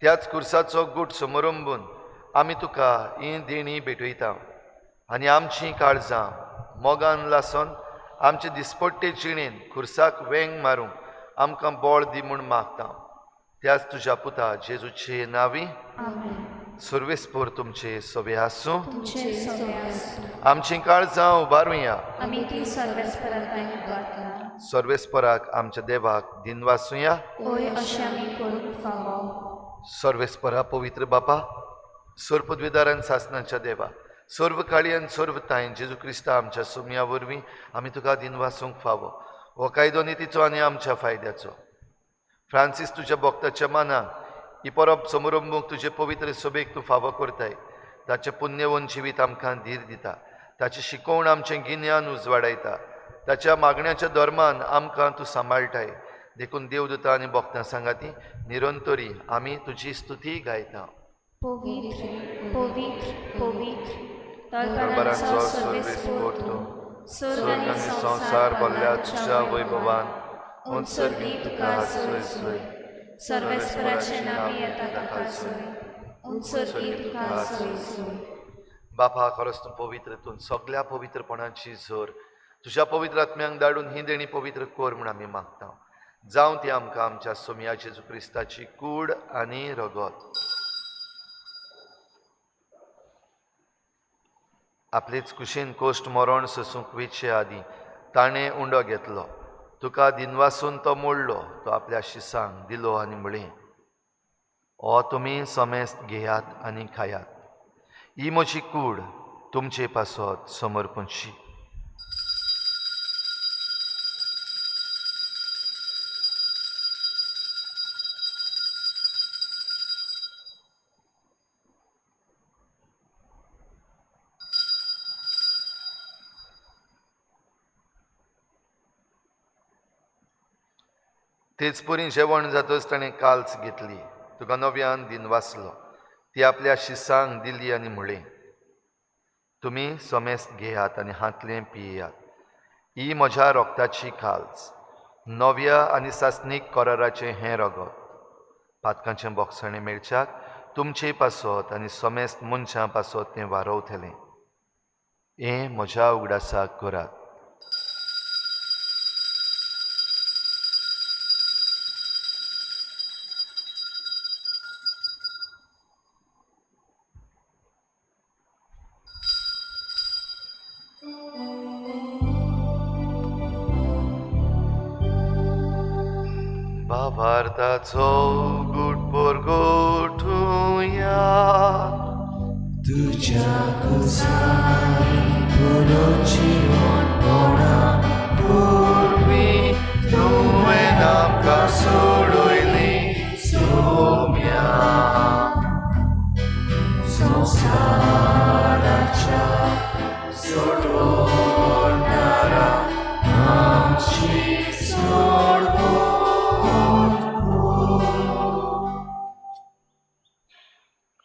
त्याच खुर्साचो गूट समरंबून आमी तुका ही देणी भेटयता आनी आमचीं काळजां मोगान लासून आमचे दिसपट्टे जिणेन खुर्साक वेंग मारूंक आमकां बळ दी म्हूण मागता. त्याच तुज्या पुता जेजूचे नांवी. सर्वेस्पोर तुमचे सवे आसूं. आमचीं काळजां उबारुया. सर्वेस्पराक आमच्या देवाक दिनवासुया. सर्वेस्परा पवित्र बापा, सर्वपदवीदारान सासनाच्या देवा, सर्व काळी आनी सर्व तायन जेजू क्रिस्ता आमच्या सोम्या वरवीं आमी तुका दिनवासूंक फावो. हो कायदो नितीचो आनी आमच्या फायद्याचो. फ्रांसीस तुज्या भक्ताच्या मानाक ही परब समरंबूंक तुजे पवित्र सभेक तूं फावो करताय. ताचें पुण्यवन जिवीत आमकां धीर दिता, ताची शिकोवण आमचें गिन्यान उजवाडायता, ताच्या मागण्याच्या धर्मान आमकां तूं सांबाळटाय. देखून देवदूता आनी भक्तां सांगाती निरंतरी आमी तुजी स्तुती गायता. पवित्र पवित्र पवित्र दरबारांचो सर्वेस्पोर तूं, स्वर्ग आनी संवसार भरल्या तुज्या वैभवान, उत्सर्गी तुका सोय सोय. सर्वेस्पराचे नांव येता ताका सोय, उत्सर्गी तुका सोय सोय. बापा, खरोच तूं पवित्र, तूं सगळ्या पवित्रपणाची जोर तुज्या पवित्र आत्म्यांक धाडून ही देणी पवित्र कर म्हूण आमी मागता. जावं ती आमकां आमच्या सोमया जेजू क्रिस्ताची कूड आनी रगत. आपलेच कुशीन कोश्ट मरण सोसूंक वेचे आदीं ताणें उंडो घेतलो, तुका दिनवासून तो मोडलो, तो आपल्या शिसांक दिलो आनी म्हळें, हो तुमी समेस्त घेयात आनी खायात, ही म्हजी कूड तुमचे पासत समर्पणची. तेच परी जेवण जातच ताणें काल्स घेतली, तुका नव्यान दिनवासलो, ती आपल्या शिसांक दिली आनी म्हळें, तुमी समेस्त घेयात आनी हांतलें पियेयात. ही म्हज्या रोगताची खाल्स, नव्या आनी सासणीक कराराचें हें रगत. पातकांचें बोगसणें मेळच्याक तुमचे पासत आनी समेस्त मनशां पासत तें वारवतलें. हें म्हज्या उगडासाक करात. भावार्थाचो गूट परगटुया, तुज्या खुर्सार पुनर्जिवनपणा वरवीं तुवें आमकां सोडयली सोम्या. संवसाराच्या सोडवणारा आमची सोडवण.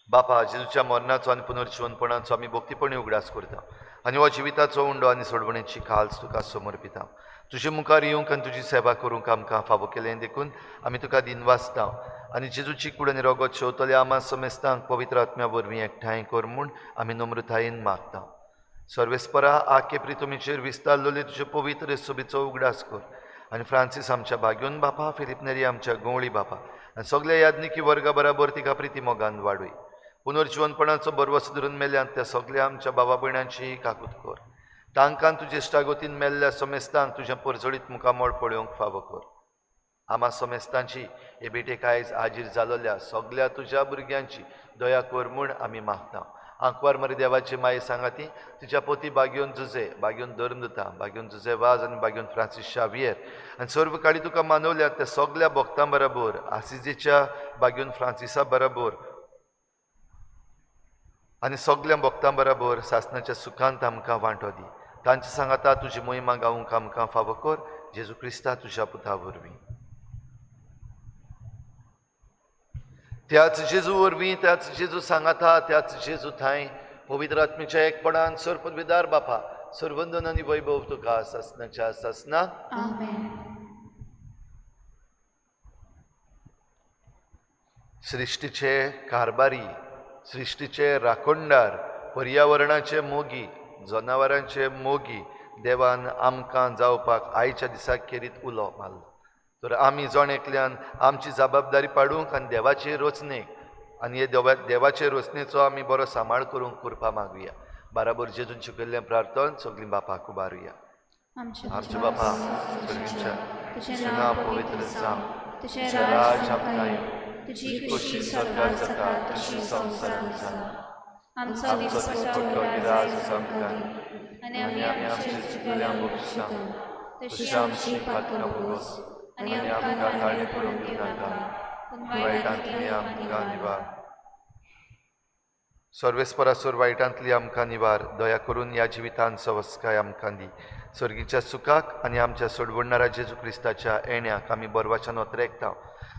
बापा, जेजूच्या मरणाचो आनी पुनर्जिवनपणाचो आमी भक्तीपणी उगडास करता आनी हो जिविताचो उंडो आनी सोडवणेची खाल्स तुका समर्पिता. तुजे मुखार येवंक आनी तुजी सेवा करूंक आमकां फावो केलें देखून आमी तुका दिनवासता आनी जेजूची कूड आनी रगत शेवतल्या आमा समेस्तांक पवित्र आत्म्या वरवीं एकठांय कर म्हूण आमी नम्रतायेन मागता. सर्वेस्परा आके प्रितुमीचेर विस्तारलेले तुजे पवित्र सोबीचो उगडास कर आनी फ्रांसीस आमच्या भाग्योन बापा, फिलीप नेरी आमच्या गवळी बापा आनी सगल्या याज्ञिकी वर्गा बराबर तिका प्रिती मोगान वाडय. पुनर्जिवनपणाचो बरवस धरून मेल्यात त्या सगल्या आमच्या बाबा भयणांची काकूत कर. तांकां तुजे इश्टागतीन मेल्ल्या समेस्तांक तुजें परजळीत मुखामळ पळोवंक फावो कर. आमा समेस्तांची हे भेटेक आयज हाजीर जालोल्या सगल्या तुज्या भुरग्यांची दया कर म्हूण आमी मागता. आंकवार मरे देवाची माये सांगाती तिच्या पोती बागयोन जुजे, बागयोन धर्मदुता, बागयोन जुजे वाज आनी बागयोन फ्रांसीस शावियर आनी सर्व काळी तुका मानवल्या त्या सगल्या भक्तां बराबर, आसिजेच्या बागयोन फ्रांसिसा बराबर आनी सगल्या भक्तां बराबर सासणाच्या सुखांत आमकां वांटो दी. तांचे सांगाता तुजी मोहिमा गावूंक आमकां फावो कर, जेजू क्रिस्ता तुज्या पुता वरवीं. त्याच जेजू वरवीं, त्याच जेजू सांगाता, त्याच जेजू थांय पवित्र आत्म्याच्या एकपणान सर्वपदवीदार बापा, सर्वंदन आनी वैभव तुका सासणाच्या सासना. आमेन. सृश्टीचे कारभारी, सृश्टीचे राखणदार, पर्यावरणाचे मोगी, जनावरांचे मोगी देवान आमकां जावपाक आयच्या दिसाक खेरीत उलो मारलो. तर आमी जण एकल्यान आमची जबाबदारी पाडूंक आनी देवाचे रचनेक आनी हे देवाचे रचनेचो आमी बरो सांबाळ करूंक कृपा मागुया. बराबर जेजून शिकयल्लें प्रार्थन सगळीं बापाक उबारुया. आमच्या बापा सर्गीच्या, तुजें नांव पवित्र जावं, तुजें राज आमकां येवं, तुजी खोशी स्वर्गार जाता तशी संवसारांत जावं. आमचो दिसपट्टो गिराज आमकां दी आनी आनी आमी आमचे चुकलेल्यांक बक्षिसा तशी तशी आमची पातकां भोगोस आनी आनी आमकां आमकां ताळणे ताळणे पडूंक पडूंक दिवं दिवं नाका, नाका, पूण वायटांतली वायटांतली आमकां आमकां निवार. सर्वेस्परासोर वायटांतली आमकां निवार. दया करून ह्या जिवितांत सवस्काय आमकां दी. सर्गीच्या सुखाक आनी आमच्या सोडवणणारा जेजू क्रिस्ताच्या येण्याक आमी बरवाच्यान ओतरेकता.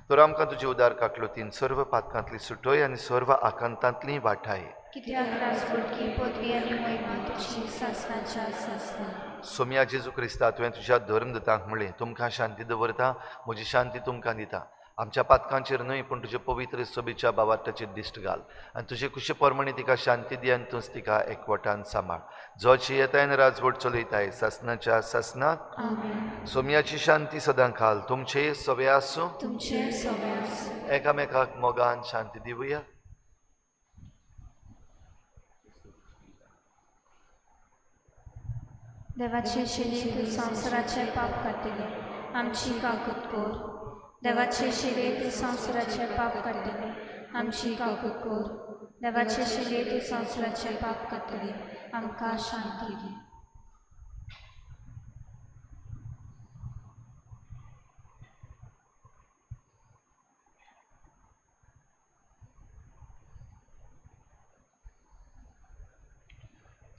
तर आमकां तुजी उदार काकलुतीन सर्व पातकांतली सुटय आनी सर्व आकांतांतली वाठाय. कित्याक राजवटकी पदवी आनी महिमा तुजी सासणाच्या सासणा. सोम्या जेजू क्रिस्ता, तुवें तुज्या धर्मदुतांक म्हणलें, तुमकां शांती दवरता, म्हजी शांती तुमकां दिता. आमच्या पातकांचेर न्हय पूण तुजे पवित्र सोबीच्या बावार्थाचेर दिश्ट घाल आनी तुजे कुशे प्रमाणे तिका शांती दी आनी तूंच तिका एकवटान सांबाळ. जो जियेताय आनी राजवट चलयताय सासणाच्या सासणाक. आमेन. सोम्याची शांती सदां खाल तुमचे सवे आसूं. तुमचे सवे आसूं. एकामेकाक मोगान शांती दिवया. देवाचे शिले तूं संवसाराचें पाप काडटले, आमची काकूत कर. देवाचे शिले तूं संवसाराचें पाप काडटले, आमची काकूत कर. देवाचे शिले तूं संवसाराचें पाप काडटले, आमकां शांती दी.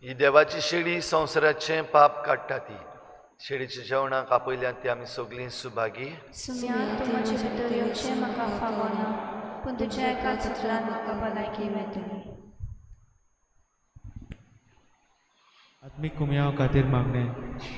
ही देवाची शेळी संवसाराचें पाप काडटा. ती शेळीच्या जेवणाक आपयल्यात ती आमी सगळीं सुभागी. सुम्या, तूं म्हजे भितर येवचें म्हाका फावना, पूण तुज्या एकाच उतरान म्हाका भलायकी मेळटली. आत्मीक कुमयाव खातीर मागणें.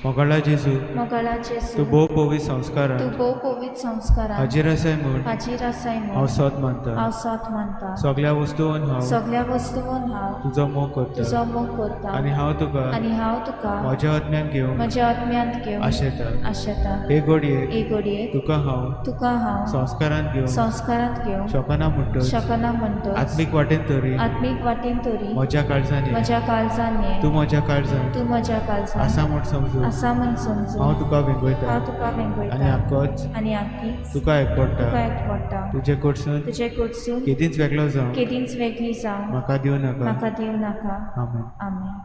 मोगाळा जेजू, मोगाळा जेजू, तूं भोव पवित्र संस्कारान, तूं भोव पवित्र संस्कारान हाजीर आसाय म्हूण, हाजीर आसाय म्हूण हांव सत मानता, हांव सत मानता. सगळ्या वस्तून हांव, सगळ्या वस्तून हांव तुजो मोग करता, तुजो मोग करता. आनी हांव तुका, आनी हांव तुका म्हज्या आत्म्यांत घेवन, म्हज्या आत्म्यांत घेवन आशेता. आशेता. हे घडयेक, हे घडयेक तुका हांव, तुका हांव संस्कारांत घेवन, संस्कारांत घेवन शकना म्हणटच, शकना म्हणटच, आत्मीक वाटेन तरी, आत्मीक वाटेन तरी म्हज्या काळजान, म्हज्या काळजान ये, तूं म्हज्या काळजान, तूं म्हज्या काळजान आसा म्हूण समजून, आसा म्हूण समजून हांव तुका वेंगयता, हांव तुका वेंगयता. आनी आमकांच, आनी आमकीच तुका एकपडटा, तुका एकपडटा. तुजे कडसून, तुजे कडसून केदींच वेगळो जावं, केदींच वेगळी जावं म्हाका दिवं नाका, म्हाका दिवं नाका. आमेन. आमेन.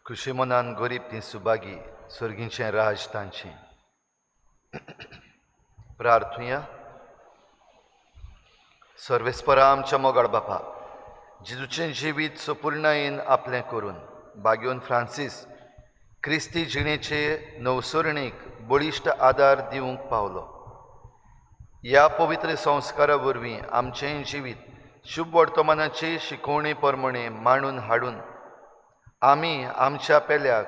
खुशी मनान गरीब ती सुभागी, सर्गीचें राज तांचें. प्रार्थुया. सर्वेस्परा आमच्या मोगाळ बापा, जेजूचें जिवीत सुपूर्णायेन आपलें करून बाग्योन फ्रांसीस क्रिस्ती जिणेचे नवसरणीक बळिश्ट आदार दिवंक पावलो. ह्या पवित्र संस्कारा वरवीं आमचें जिवीत शुभ वर्तमानाचे शिकवणे प्रमाणे मांडून हाडून आमी आमच्या पेल्याक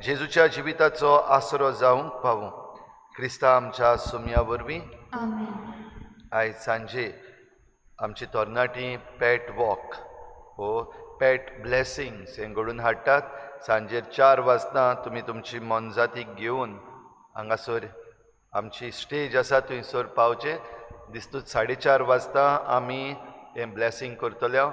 जेजूच्या जिविताचो आसरो जावंक पावूं. क्रिस्ता आमच्या सुम्या वरवीं. आयज सांजे आमची तरणाटी पेट वॉक हो पेट ब्लेसिंग्स हें घडून हाडटात. सांजेर 4 वाजता तुमी तुमची मोनजातीक घेवन हांगासर आमची स्टेज आसा थंयसर पावचें. दिस्तूच 4:30 वाजता आमी हें ब्लेसिंग करतले.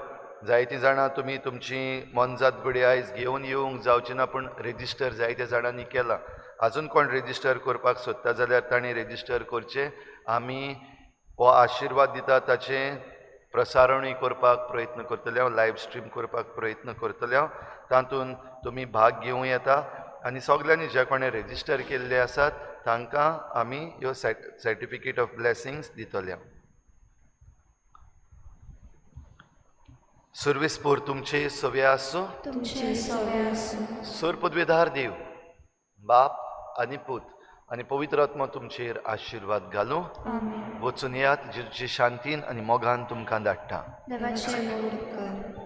जायतीं जाणां तुमी तुमची मोनजात घडये आयज घेवन येवंक जावची ना, पूण रेजिस्टर जायत्या जाणांनी केलां. अजून कोण रेजिस्टर करपाक सोदता जाल्यार तांणी रेजिस्टर करचें. आमी हो आशिर्वाद दिता ताचें प्रसारणूय करपाक प्रयत्न करतले हांव, लायव्ह स्ट्रीम करपाक प्रयत्न करतले हांव. तातूंत तुमी भाग घेवं येता आनी सगल्यांनी जे कोणें रेजिस्टर केल्ले आसात तांकां आमी ह्यो सर्टिफिकेट ऑफ ब्लेसिंग्स दितले. सुर्विसपूर तुमचे सवे आसूं. तुमचे सवे आसूं. सुर पदवीधार देव बाप आनी पूत आनी पवित्र आत्मा तुमचेर आशिर्वाद घालूं. आमेन. वचून येयात जेजूचे शांतीन आनी मोगान तुमकां धाडटा. देवाचे मोग उपकार.